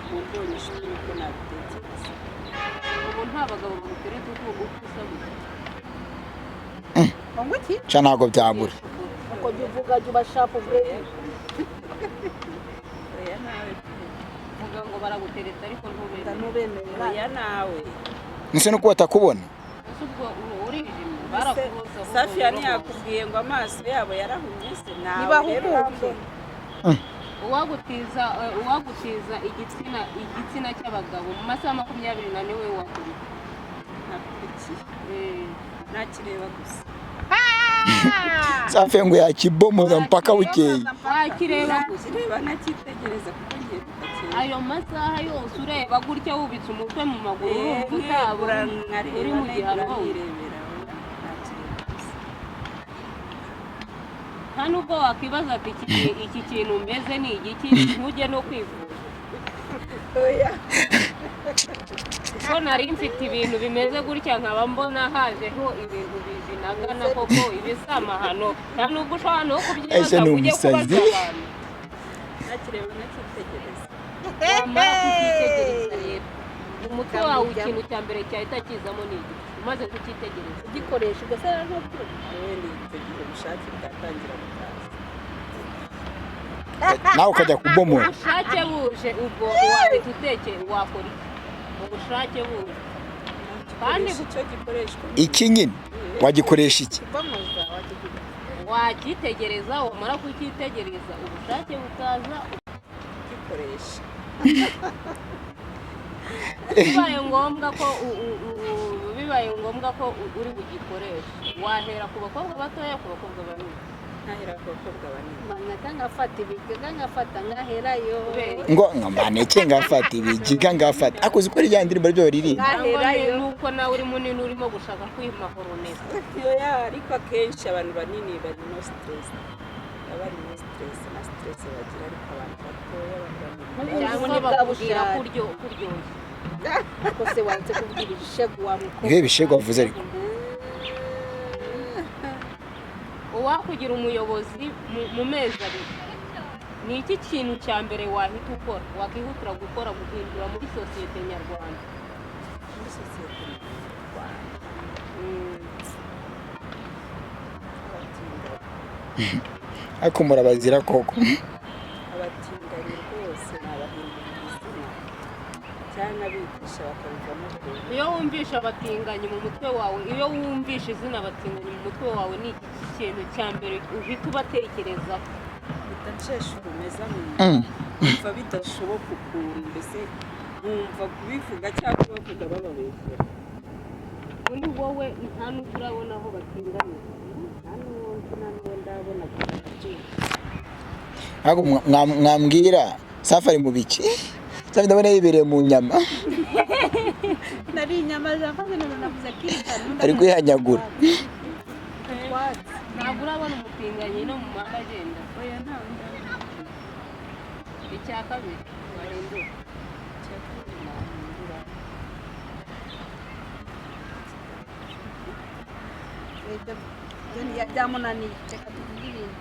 Ubu mbonye inshuti nibwo nabitekereza. Ubu nta bagabo bagutereta uko usa gutya? Ngo iki? Ca ntabwo byabura. Uko jya uvuga, jya uba sharp, uvuge. Oya nawe pe. Vuga ngo baragutereta ariko ntubemere. Ntubemerera. Oya nawe. Ese nuko batakubona? Ese ubwo urijimye barakubuza? Ahubwo Safiya urahumye. ntiyakubwiye ngo amaso yabo yarahumye se? Nawe rero Ntibahuguke. urambona. Uwagutiza igitsina cy'abagabo mu masaha 24, we wakora iki? Nakurikiye, nakireba gusa. Safi ngo yakibomoza mpaka bukeye. Wakireba gusa? Nakireba, nakitegereza, kuko ngiye kukakireba. Ayo masaha yose ureba gutya, wubitse umutwe mu maguru, urumva utabura nkareba, uri mu gihano negura wowe? nkirebera. Oya, nakireba gusa. Nta nubwo wakwibaza ati iki kintu meze ni igiki, ntujye no kwivuza? Oya. Kuko nari mfite ibintu bimeze gutya, nkaba mbona hajeho ibintu binagana koko, ibi si amahano. Nta nubwo ushobora no kubyibaza Ese ni ngo ujye kubaza umusazi? abantu. Nakireba, nakitegereza. Wamara kukitegereza rero Mu mutwe wawe ikintu cya mbere cyahita kizamo ni igiki umaze kucyitegereza? Ugikoresha ubwo se rero ntubyumva. Wenda icyo gihe ubushake bwatangira bukaza. Nawe ukajya kubomora. Ubushake buje, ubwo wahita uteke, wakora iki ubushake buje kandi? Gikoresha icyo gikoreshwa. Iki nyine wagikoresha iki? Kubomoza wakigura. Wacyitegereza, wamara kucyitegereza ubushake bukaza. Gikoresha. Bibaye ngombwa ko uri bugikoreshe, wahera ku bakobwa batoya, ku bakobwa banini? Ntahera ku bakobwa banini. Manaka ngafata ibiga ngafata ngaherayo. Kubera iki? Ngo nkamaneke ngafata ibigiga ngafata, ariko uzi ko rya ndirimbo ryo riri Cyangwa Ngaherayo. nuko nawe uri munini urimo gushaka kwimahoromeza? Oya, ariko akenshi abantu banini bari no stress, baba bari no stress na stress bagira, ariko abantu batoya, abantu banini. Cyangwa Ubu ni bwa bakubwira bushake. kuryo kuryoshye. Ariko se wanze kubwira ibishegu wa mukobwa? Ibihe bishego wavuze ariko. Uwakugira umuyobozi mu mezi 2, ni iki kintu cya mbere wahita ukora, wakihutira gukora guhindura muri sosiyete nyarwanda? Muri sosiyete nyarwanda, abatinganyi. Ariko murabazira koko. Abatinganyi rwose nabahindurira izina cyangwa abigisha bakabivamo burundu. Iyo wumvisha abatinganyi mu mutwe wawe, iyo wumvisha izina abatinganyi mu mutwe wawe, ni iki kintu cya mbere uhita ubatekerezaho? Mpita nshesha urumeza mu nkumva bidashoboka ukuntu, mbese nkumva kubivuga cyangwa kubavuga bababeshyera. Muri wowe nta n'ubwo urabona aho batinganira? Nta n'uwo nzi, nta n'uwo ndabona kubyumva. Ariko mwambwira Safi ari mu biki? Safi ndabona yibereye mu nyama. Nari inyama zamfashe none navuze kirikana. Ari kwihanyagura. Ntabwo urabona umutinganyi no mu muhanda agenda? Oya, ntawe ndabona. Icya kabiri wahindura? Icya kabiri nahindura? Byamunaniye, reka tuvuge ibintu.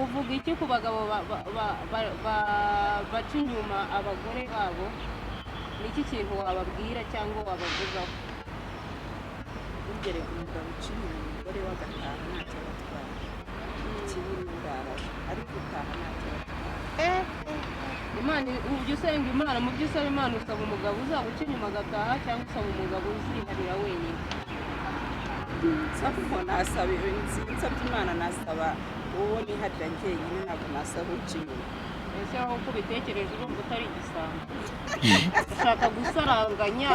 Uvuga iki ku bagabo baca inyuma abagore babo? Ni iki kintu wababwira cyangwa wabavugaho? Burya umugabo uca inyuma umugore we agataha ntacyo aba atwaye. Ikibi ni uraraje, ariko utaha ntacyo aba atwaye. Imana, ujya usenga Imana, mu byo usaba Imana, usaba umugabo uzaguca inyuma agataha cyangwa usaba umugabo uziharira wenyine? Nsabye nasaba, nsabye Imana nasaba uwo niharira njyenyine, ntabwo nasaba uca inyuma. Ese wowe uko ubitekereje urumva utari igisambo ushaka gusaranganya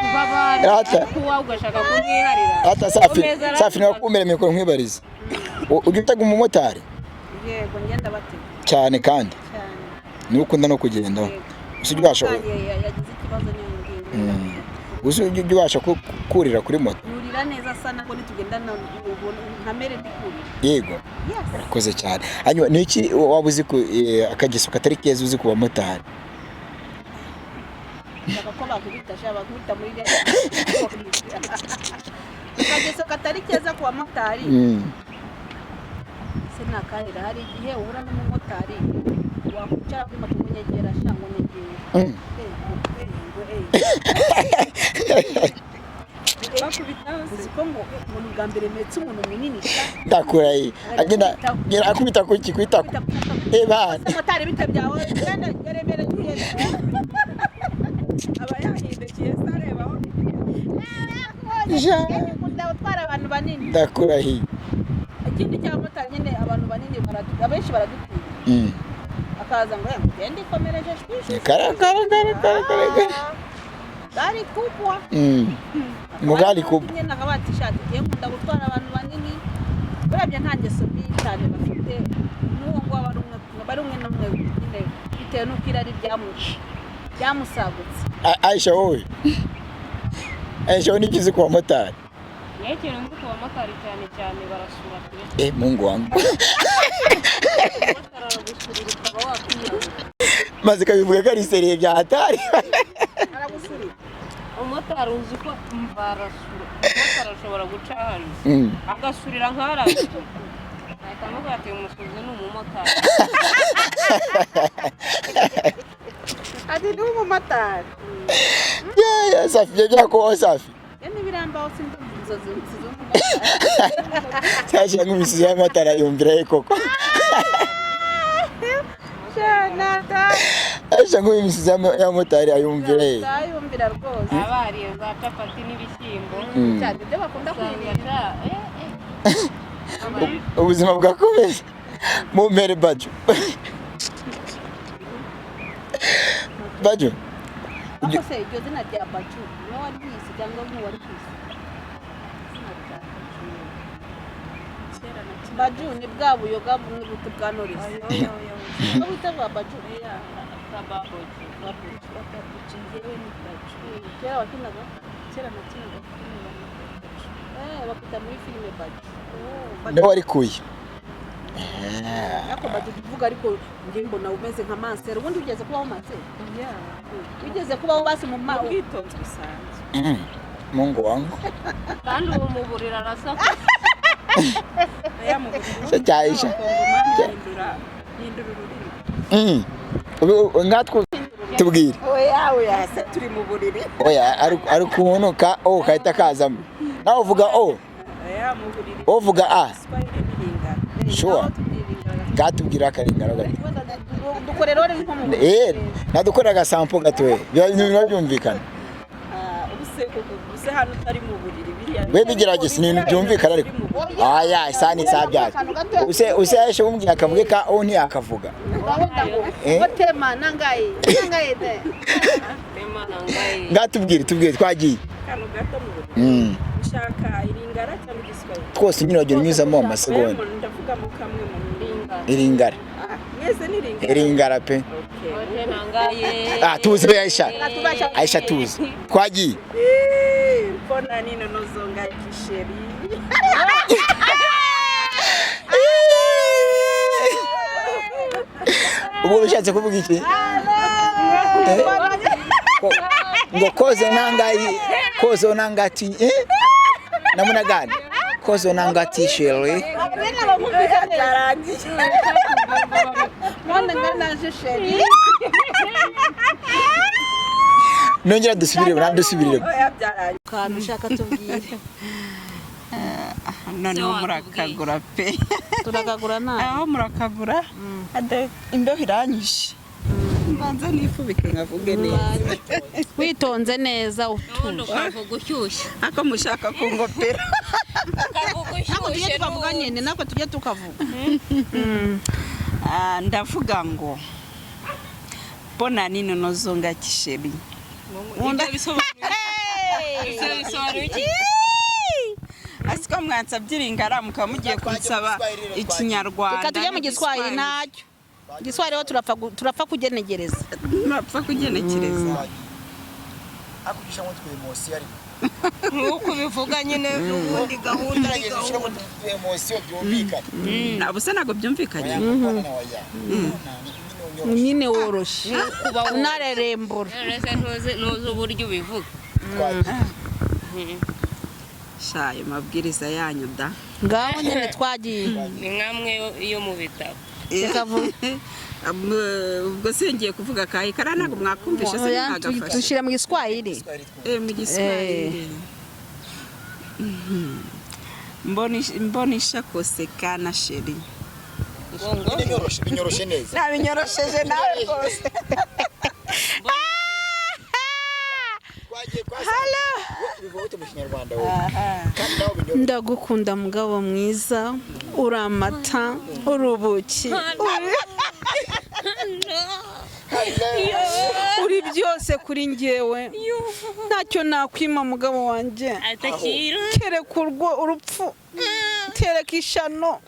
kuba abandi, Rata. ariko uwawe ugashaka kumwiharira? Ata Safi. Komeza. Safi, nakumere mikoro nkwibariza. Ujya utega umumotari? Yego, ngenda batega. Cyane kandi? Cyane. Niwe ukunda no kugendaho? Gusa ujya ubasha Umutari yagize ikibazo niyo ngiye. Gusa ujya ubasha kurira kuri moto? Nurira neza sa nabwo nitugendana nkamere ndikurira. Yego. Yes. Urakoze cyane. Hanyuma ni iki waba uzi ku akageso katari keza uzi ku bamotari? Shaka ko bakubita, shaka bakubita muri rero. Akageso katari keza ku bamotari, se nakahera, hari igihe uhura n'umumotari wakwicara kuri moto ngo nyegera sha, ngo nyegera. Eh, ngo eh, ngo eh. Bakubitaho se? Uzi ko ngo ni ubwa mbere mpetse umuntu munini sha. Ndakurahiye, agenda agenda akubita ku itako. Eh bana. Se motari, bite byawe? Genda geremere tugende. Aba yahindukiye se areba aho? Ja. Ngenda gutwara abantu banini. Ndakurahiye. Ikindi cy'abamotari nyine, abantu banini abenshi baradutinya. Akaza ngo "Eh, mugende ikomereje shwishi." Kara kara kara kara kara kara. Gari kubwa. Mugali kubwa. Nyine akaba ati shati ngiye nkunda gutwara abantu banini. Urebye nta ngeso mbi cyane bafite, n'uwo nguwo aba ari umwe, aba ari umwe n'umwe nyine bitewe n'uko irari ryamusagutse. Aisha wowe, Aisha wowe, niki uzi ku bamotari? Niyo kintu nzi ku bamotari, cyane cyane barasura pe. Eh, Mungu wangu. Umumotari aragusurira ukaba wakwiyahura. Maze kabivuga ko ari seriye bya hatari. Aragusurira? Umumotari uzi ko barasura, umumotari ashobora guca hano agasurira nk'arangije, ahita amuvuga ati umusuzi ni umumotari. Ati ni umumotari. Yeah, Safi, ibyo byakubaho, Safi? Ya, ntibirambaho, sindumva inzozi z'umumotari. Cyashyira nk'imisizi y'amatara yumvira ye koko. Shanata. Ashyira nk'imisizi y'abamotari ayumvira ye. Ndayumvira rwose. Abariye za capati n'ibishyimbo. Cyane ibyo bakunda usanga kwirira. sha, Ubuzima bwakomeza mumpere. Baju, Baju. Ariko se iryo zina rya Baju niwe waryise cyangwa ni uwari kwise izina rya Baju? Kera nakinaga. Baju ni bwa buyoga bumwe buto bwa Norisi Oya, oya, oya. ubwo bita bwa baju. Kababoji. Babuji. Babuji, njyewe ni Baju. Kera wakinaga? Kera nakinaga filime bamwita Baju. Bakwita muri filime Baju. Niwe warikuye. Ariko Baju tuvuga, ariko njye mbona umeze nka mansera. Ubundi wigeze kubaho mansera? Yeah. Wigeze kubaho basi mu ma Ubwitonzi busanzwe. Mungu wangu. Kandi ubu mu buriri arasakuza. Oya, mu buriri. Se cyahisha. Abakongomani hindura ururimi. Ngatwe tubwire. Oya, oya, se turi mu buriri? Oya, ari ukuntu ka o kahita kazamo, nawe uvuga o. Oya, mu buriri. Uvuga a. Igiswahili n'ilingala. Sure. Ngatubwira akaringaro gato. Dukorera uri nko mu Nadukorera agasampo gatoya, biba byumvikana. Ah, ubuse koko, ubuse hano utari mu buriri biriya. We bigerageza, ni ibintu byumvikana ariko aya isani isabyara use yashe umubwira akavuge ka o ntiyakavuga. Gahunda ngo otema nangaye nangaye de. Tema nangaye. Ngatubwire, tubwire, twagiye. Akantu gato mu buriri. Ushaka iringara cyangwa igiswahili? Twose nyine wagira unyuzamo amasegonda. Oya, ndavugamo kamwe mu Lingala. Iringara. Ah, mwese ni ringara? Iringara pe. Okay. Ote nangaye. Ah, tuzi be Aisha. Aisha, tuzi, twagiye. Ih, mbona nino nozonga kisheri. Ubwo bishatse kuvuga iki? Ngo kozo nangayi, kozo nangati, namuna gani kozo nangati sheri? Byarangiye. None nga naje sheri. Nongera dusubire, nandusubirire. Oya, byarangiye. Kantu ushaka tubwire. Noneho Se murakagura pe. Turakagura nabi. Aho murakagura. Ade, imbeho iranyishe, mbanza nifubike nkavuge neza. Witonze neza. Ubundi Utuje. ukavuga ushyushye. Ako mushaka kungopera. Ukavuga Ntabwo tujye ushyushye. tukavuga nyine, ntabwo tujye tukavuga. Ah, ndavuga ngo mbona nino nozonga kisheri. Ibyo bisobanuye iki? Asiko mwansabye iringara mukaba mugiye kunsaba ikinyarwanda. Reka tujye mu giswahili, ntacyo. Igiswahili ho turapfa kugenegereza. Murapfa kugenekereza. Akugisha ngo twe emotion ariko. Nk'uko ubivuga nyine n'ubundi gahunda ni gahunda. Emotion byumvikana. Ntabwo se, ntabwo byumvikanye. Nyine woroshye. Kuba wowe. Unarerembura. None se ntuzi uburyo ubivuga? Sha, ayo mabwiriza yanyu da. Ngaho nyine twagiye. Ni nk'amwe yo mu bitabo. Reka vuba. Ubwo se ngiye kuvuga kahe kariya? Ntabwo mwakumvishe se? Oya, Ntagafashe. dushyira mu giswahili. Mu giswahili. Mbona ishakosekana sheri. Ngo ngo. Binyoroshe neza. Nabinyorosheje nawe rwose. Twagiye kwa bivuga gute mu kinyarwanda wowe? Kandi nawe binyoroshe. Ndagukunda mugabo mwiza, uri amata, uri ubuki, uri byose kuri njyewe, ntacyo nakwima mugabo wanjye. Atakira. Kereka urwo urupfu, kereka ishano,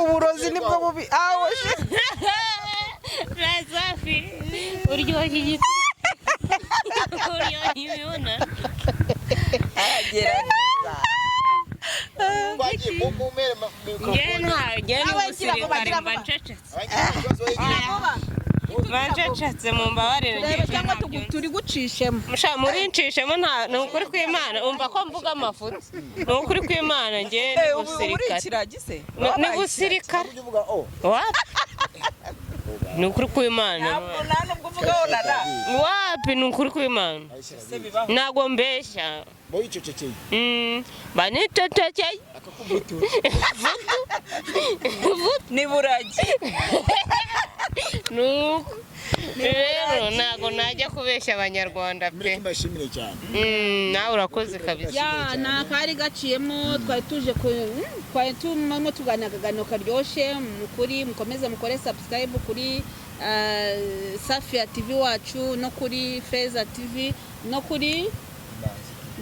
uburozi nibwo bubi aho. Rasafi, uryoshya igitsina, uryoshya imibonano. Gerageza. Twagiye mu mpere Njye mikrofone. nta njye ni umusirikare, mba ncecetse. Mba ncecetse, mumbabarire, njye cyangwa ntabyo nzi. turi gucishemo. Musha murinshishemo, nta ni ukuri kw'Imana, umva ko mvuga amafuti, ni ukuri kw'Imana, njye ni Ubu uri umusirikare. ikiragi se? Ni busirikare. Ujye uvuga o. Wapi? Ni ukuri kw'Imana. Ntabwo nta nubwo uvuga onana. Wapi, ni ukuri kw'Imana. Se bibaho? Ntabwo mbeshya. Wicecekeye. Banicecekeye. Akakuvutura. Ni buragi. Nuko rero ntabwo najya kubeshya Abanyarwanda pe. Mureke mbashimire cyane. Nawe urakoze kabisa. Ya, ni akari gaciyemo, twari tuje twari turimo tuganira akaganiro karyoshye. Mukuri mukomeze mukore subscribe kuri Safia TV wacu, no kuri Feza TV, no kuri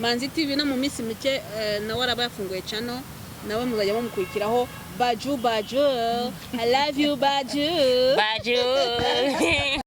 Manzi TV, no mu minsi mike nawe araba yafunguye channel, nawe muzajya mumukurikiraho. Baju baju, I love you baju. Baju.